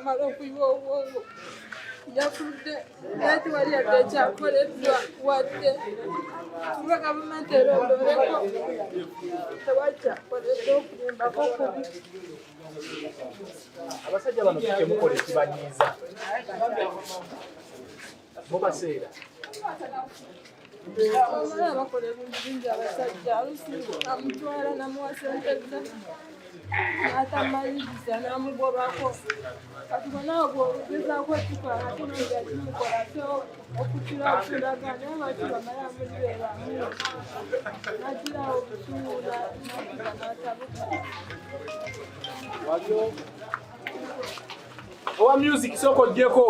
Bwamala okuyiwa obwongo yafudde, naye tewali yadde ekyakoleddwa, wadde kuba gavumenti erondooleko, tewali kyakoleddwa okulimbako kubi. Abasajja bano kyemukola ekibanyiiza mubaseera. Omala bakola ebintu bingi abasajja, alusi amutwala namuwa sente ze n'atamaliriza n'amugobako. Kati bonawo bwogezaako okikola ate nonja kimukola ate okukira okulaga, naye lwaki bamala amulibeeramu nagirawo obusungu natuka n'atabuka. Owa music, sooka oggyeko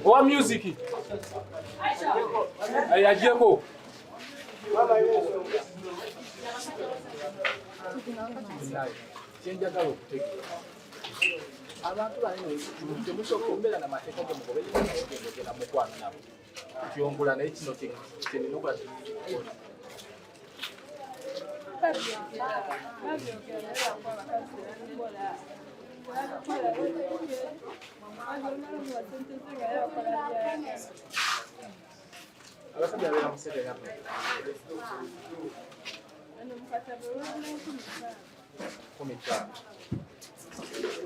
owa music yaggyeko. Kyenjagala okutegeera, abantu banene temusooka omubeera namateeka ge mugoberera, ogenda ogenda mukwano nabo kyongula, naye kino kyenina okukola. Babyogera, naye lwakuba abakazi tebabikola, babikola olumala muwa sente ze nga yabakola byayagala. Abasajja babeera mu sente nabwe. Ano mukatabo olwagula 5000. 15,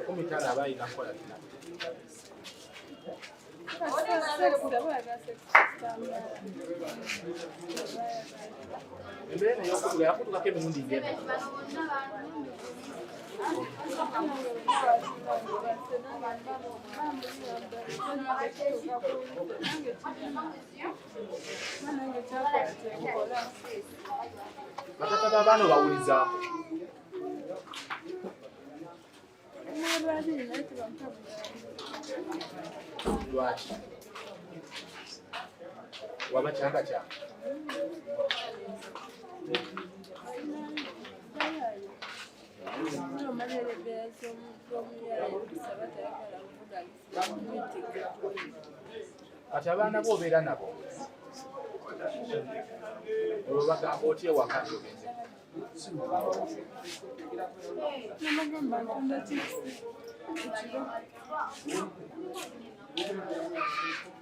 15 aba alina kukola kina. Sex, abayaga sex tambala. Embeera eno eyokutuka yakutukako emirundi ng'emeka? Batata b'abaana obawulizaako? Babiri, naye tebampa buyambi. Lwaki waba kyanga kyanga? Omalira embeera z'omuyaye kusaba, tayagala kuvuga mwitika. Kati abaana bo obeera nabo, olwo bagamba otya ewaka nti ogenze? Namagamba ntunda chips ekiro.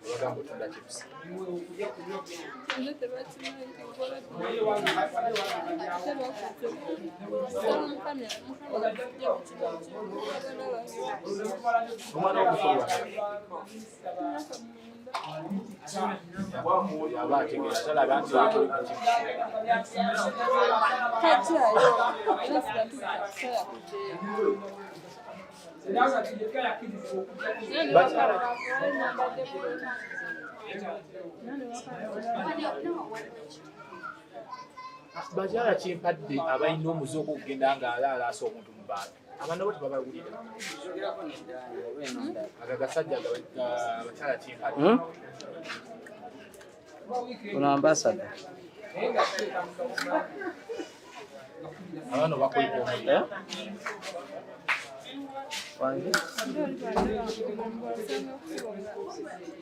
Obagamba otunda chips? Nze tebakimanyi nti nkola, ate bakuze saba Mukama, Mukama atujje mu kino kimu, abaana bange. Omwana ogusolwa? Myaka 9. Aba ategeera, talaba nti toli ku chips? Tajjayo era siba kusala kuddeyo. Era ne wakala nambadde bulungi, era ne wakala. Bakyala kimpadde abalina omuze ogwokugenda nga alaalaasa omuntu mu bantu, abaana bo tebabawulira. Aga gasajja bakyala kimpadde. Ono ambassador. Abaana bakuliko omuliro? Eh? Wange? Ate oli bw'andaba osanga kusiba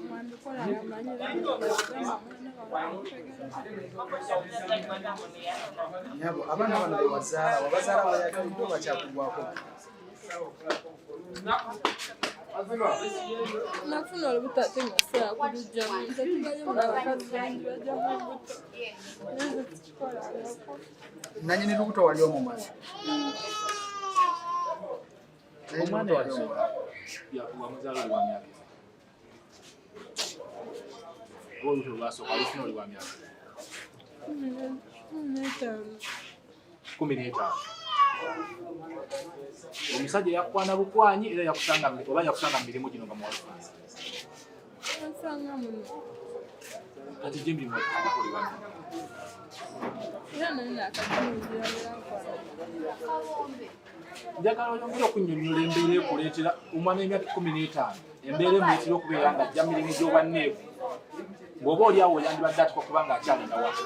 mwambikola nga mmanyi era gamba mwana wange. Nyabo, abaana bano bewazaala, wabazaala wayagalidde oba kyakugwako? Nafuna olubuto ate nga saakulugyamu. Tetubayo mu abakazi bangi bajjamu embuto, naye nze sikikolangako. Nanyini lubuto wali omumanyi? Nanyini Omwana lubuto wali yasooka omumanyi? Wamuzaala oli wa myaka ena oba olubuto lwasooka alufuna oli wa myaka? 15. 15. Omusajja yakukwana bukwanyi era yakusanga oba yakusanga mu mirimu gino nga muwalufunza? Nsanga muno. Kati gye emirimu watandika oli wa myaka? Era naye nakajingira byankwana. Njagala oyongere okunnyonnyola embeera ekuleetera omwana w'emyaka 15, embeera emuleetera okubeera nga ajja mirimu gy'obwanneevu, ng'oba oli awo yandibadde atuka kuba nga akyalina waka.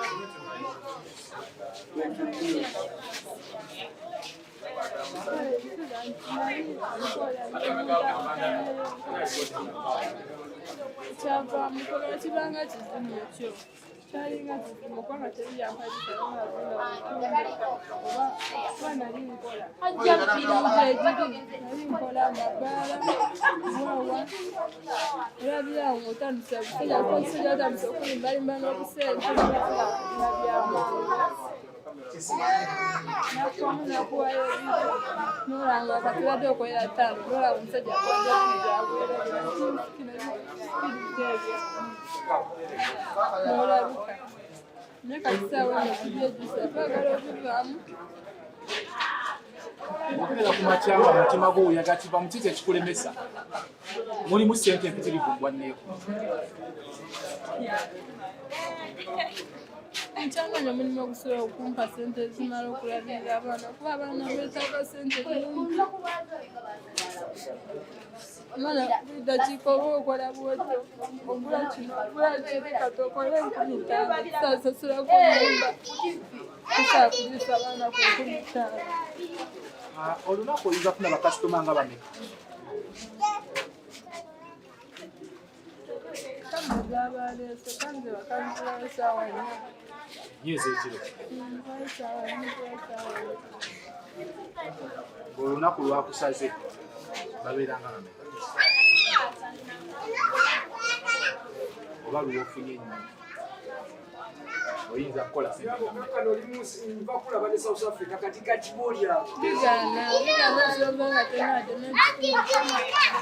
Kale ebiseera nali nkola kyava mukola kibanga kizimu, ekyo kyalinga kizimu kubanga tebyampalisa oba kuba nali nkola mirimu gyegiri nali. Nkola amabaala wawa olabirawo ngaotandise obusajja omusajja otandise okulimbalimba n'obusente nga byamangu nakuwamu nakuwayo ebintu nolanga kati badde okolera ttaano nolaba omusajja akwajakujaweerabira nolabika naye kati saawa eno tubyejusa twagala okuvaamu. Okubeera ku makya nga omutima gwo oyaga kiva mu kiki ekikulemesa mulimu ssente empitirivu gwanneeko. Nkyamanya omulimu ogusobola okumpa sente ezimala okulabirira abaana kuba abaana beetaaga sente nyingi. Abaana buli dakiika oba okola bwotyo ogula kino ogula kiri kati okole 5000 tusaasasula ku nnyumba tusobola kuliisa abaana ku 5000. Olunaku oyinza kufuna bakasitoma nga bameka? Kama zabaleese kanze bakanzirawo essaawa 4. Nnyo ez'ekiro. Essaawa 4 essaawa 4. Olunaku lwakusaze babeera nga bameka? Oba lwofunye ennyo oyinza kukola sente nga mmeka? Bigaana bigaana osobola nga tonaade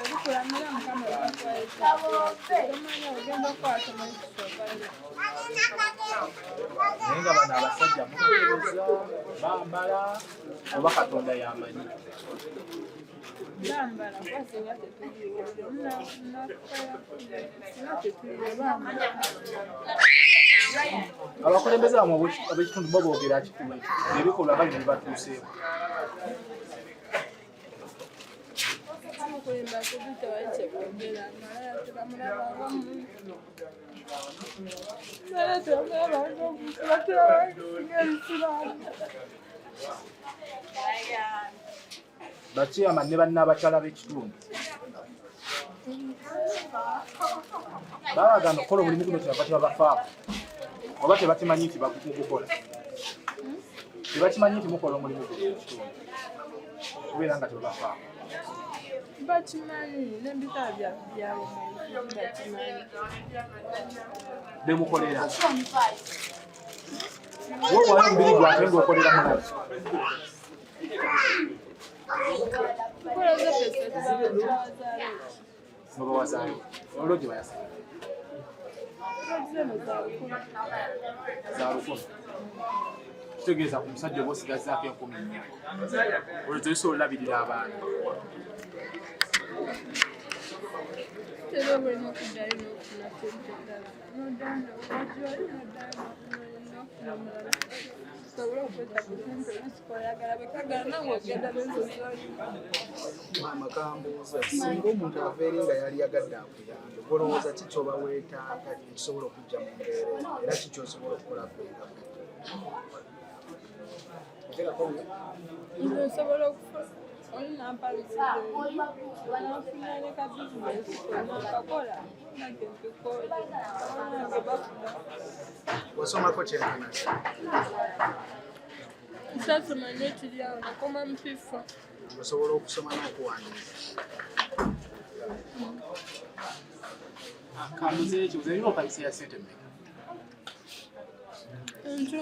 ebikulamira Mukama bakuwaetomanya ogenda okukwata omanyikisobayo. Naye nga bano abasajja mubatereza bambala oba Katonda yamanyi? Bambala kuba singa tetuliwo singa tetuliwo bambala. Abakulembeze bamwe ab'ekitundu bo boogera ki ku ebikolwa nga bino bibatuuseeko? Abakulembeze kubi tewali kyeboogera malaya tebamulabanga muntu malaya tebamulabanga omuntu batulabanga ebisiraani. Bakyeyama ne banna abakyala b'ekitundu babagamba okukola omulimu guno kyebava tebabafaako oba tebakimanyi nti mugukola tebakimanyi nti mukola omulimu guno mu kitundu kubeera nga tebabafaako. Bakimanyi n'ebika byabwe bakimanyi. Bemukolera woowaayo omubiri gwate ng'okolera mulala. Tukola zaffe tubawazaalo. Mubawazaayo olwo gye bayasala zeno za 1000. Za 1000 kitegeeza ku musajja oba osigazaako 4000 olwo tosobola olabirira abaana. Tera oba olina okuddayo n'okufuna sente endala n'oddayo n'owagyoli n'oddayo n'okufuna omulala osobole okweta ku sente oluusi koyagala bwekagala ng'ogenda n'ezo z'olina. Maama kambuuza, singa omuntu ava eri nga yali yagadde akuyambe, golowooza ki kyoba weetaaga ekisobola okujja mu mbeera eyo era ki kyosobola okukola gwe nga gwe? Nze nsobola okufa oli nampa nafuna ne ka bizinesi konna nkakola nange nkikole abaana bafuna. Wasomako kyenkana ki? Nsasoma nnyo ekiri awo nakoma mu P4. Osobola okusoma n'okuwandiika? Kambuze ekibuzo erina opayisa ya ssente mmeka? Enju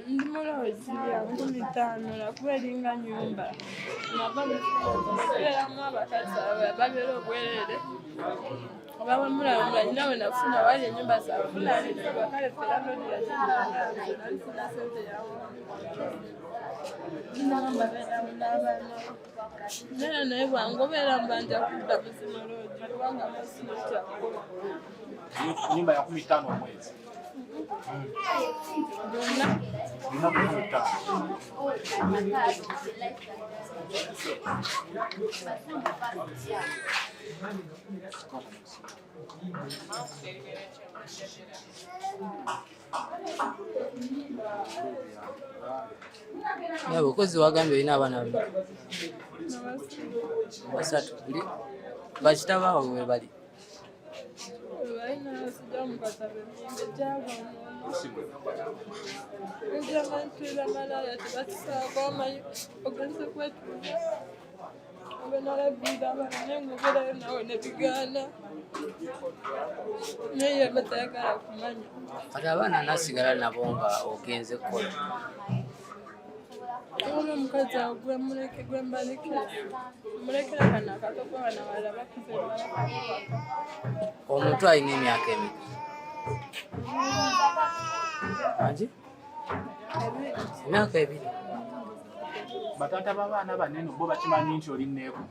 ndi mulowezi ya 5000 lwakuba eringa nnyumba nava mubeeramu abakazi abo babeera obwereere oba bwemulaba nina we nafuna wali ennyumba zafuna kale ffe landlord yazimbanga nali sina ssente yawo nagamba beeramu n'abaana naye naye bwangobeera mba nja kudda buzima loogi kubanga masina kyakukola. Nyumba ya 5000 omwezi. Byonna. Lunaku 5000. Nyabo okozi wagambye olina abaana bameka? Basatu. Buli bakitabo we bali. Balina abasajja mukasaba emyenge gyabonoona. Ojja malaya tebatusaako omanyi ogenze kwetuuza. Nalabirira abaana naye ngaobeerayo nawe nebigaana, naye batayagala kumanya. Kati abaana nasigala nabo nga ogenze kukola? Waliwo omukazi awo gwemuleke gwembalekera, mulekera kano akato kuba bano abalala bakuze balaka. Omuntu alina emyaka emeka? Angi? Emyaka 2. Bataata b'abaana banene bo bakimanyi nti oli nneeko?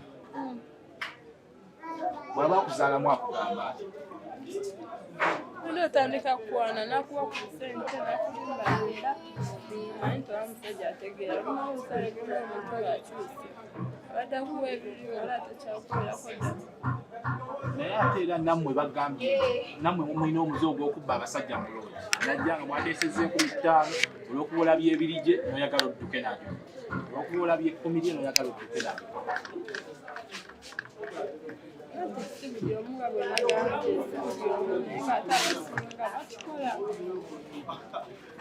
Bw'aba akuzaalamu akugamba ati? Oli otandika kukwana nakuwa ku ssente nakulimbalimba, amanyi nti oba musajja ategeera, oluma obusalagemu omuntu oyo akyuse, abadde akuwa ebiri wala atakyakubeerako ddala. Naye ate era nammwe bagambye nammwe mumulina omuze ogw'okubba abasajja mu loogi, najja nga mwateesezza 5,000, olw'okuba olabye ebiri gye n'oyagala odduke nabyo, olw'okuba olabye 10 lye n'oyagala odduke nabyo. Anti si buli omu nga bwe nagambye, si buli omu, naye ng'ate abasinga bakikola.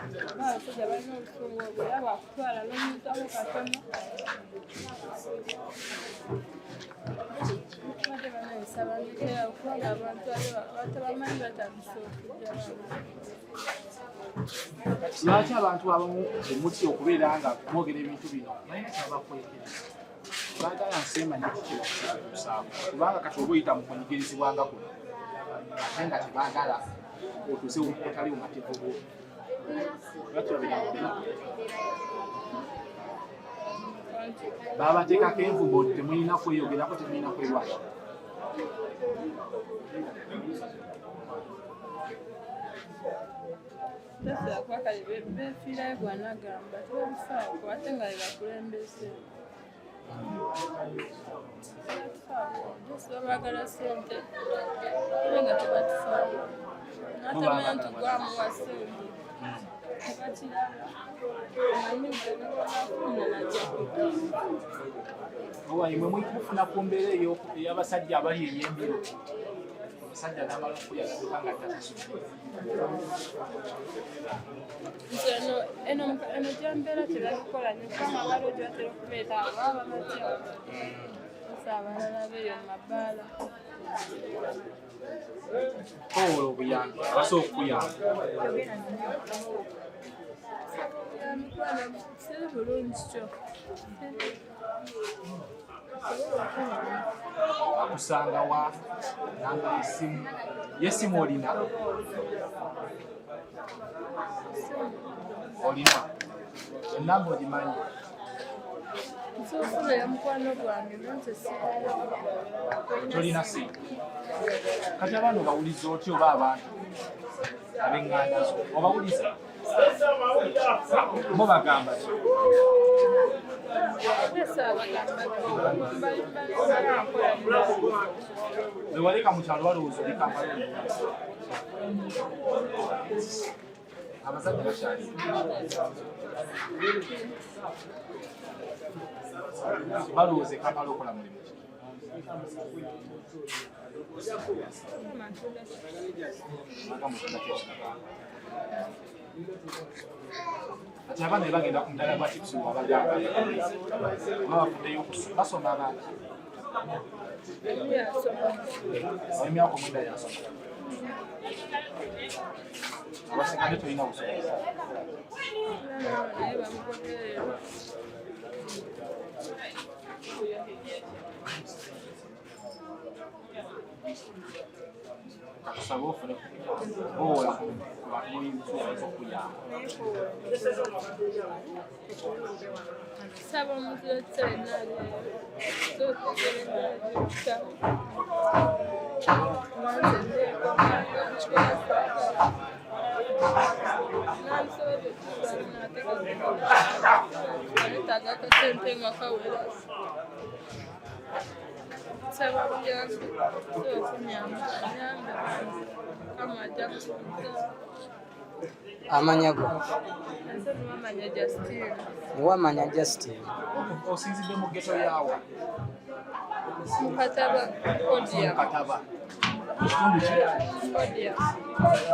Oba abasajja balina obusungu obwo, era bwakutwala n'omuyitamu katono. Badde banayisaba ndekera kubanga abantu batabamanyi batandise okujja. Lwaki abantu abamu temutya okubeera nga mwogera ebintu bino? Balina kyabakwekera, baagala nsi emanye kikibatuusaako, kubanga kati oba oyita mu kunyigirizibwa nga kuno, ate nga tebaagala otuuse otali bumativu bwo. Lwaki babeera babateekako envumo nti temulina kweyogerako, temulina kwerwala? Tasobola kuba kale beefiirayo gwanagamba tebabifaako, ate nga bebakulembeze. Tebatufaako, just babaagala ssente, ate nga tebatufaako. N'atamanya nti gwamuwa ssente tebakiraba, omanyi nze nebwanaafuna najja kudda. Owa imwe mufuna ku mbeera ey'abasajja abali ey'embiro, omusajja n'amala okuyagaduka nga tasasudde. Nze eno gyembeera tebabikola nnyo, kubanga waliwo gye batera okubeera awo baba babatya, osa abalala beeyo mu mabaala. Kowola obuyambi abasobola okukuyamba. Mikwano, siri bulungi kyo. Akusanga wa? Namba yesimu, yesimu olina? Olina enamba, ogimanyi? Nsobola ya mukwano gwange, nze sirina. Tolina simu. Kati abaana obawuliza otya, oba abantu ab'eŋŋanda zo obawuliza bo bagamba ki? Saabagamba. Wewaleka mu kyalo balowooza oli Kampala, abazadde bakyali balowooza e Kampala okola mulimu ki? Nga mutunda chips. Kati abaana bwe bagenda ku mudaala gwa chips, wabagamba oba bavuddeyo basoma abaana? Emyaka 9 yasoma, abasigadde tolina busobozi. Naye bamugoberera. Katusaba ofune owola ku bantu boyinza okuyamba. Saba omuzira yenna aliyo sotegera embeera gyokutamu, nze ndeekanga nkikola saagala nandisobodde okukitwala nateeka akasente nga kawera. Nsaba buyambi, sobola okunyamba, anyambe, kama ajja kukuza. Amanya go? Nze niwamanya Justine. Niwamanya Justin. Osinzidde mu ghetto yaawa? Mukataba Podium. Kataba. Kitundu ki?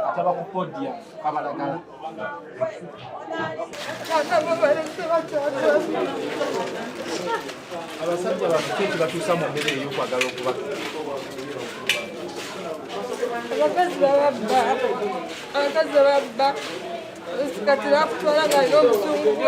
Ataba ku podium kabalagala. Abasajja bano ki ekibatuusa mu mbeera ey'okwagala okubaka? Abakazi bababba, abakazi bababba, kati bakutwala nga alina obusungu.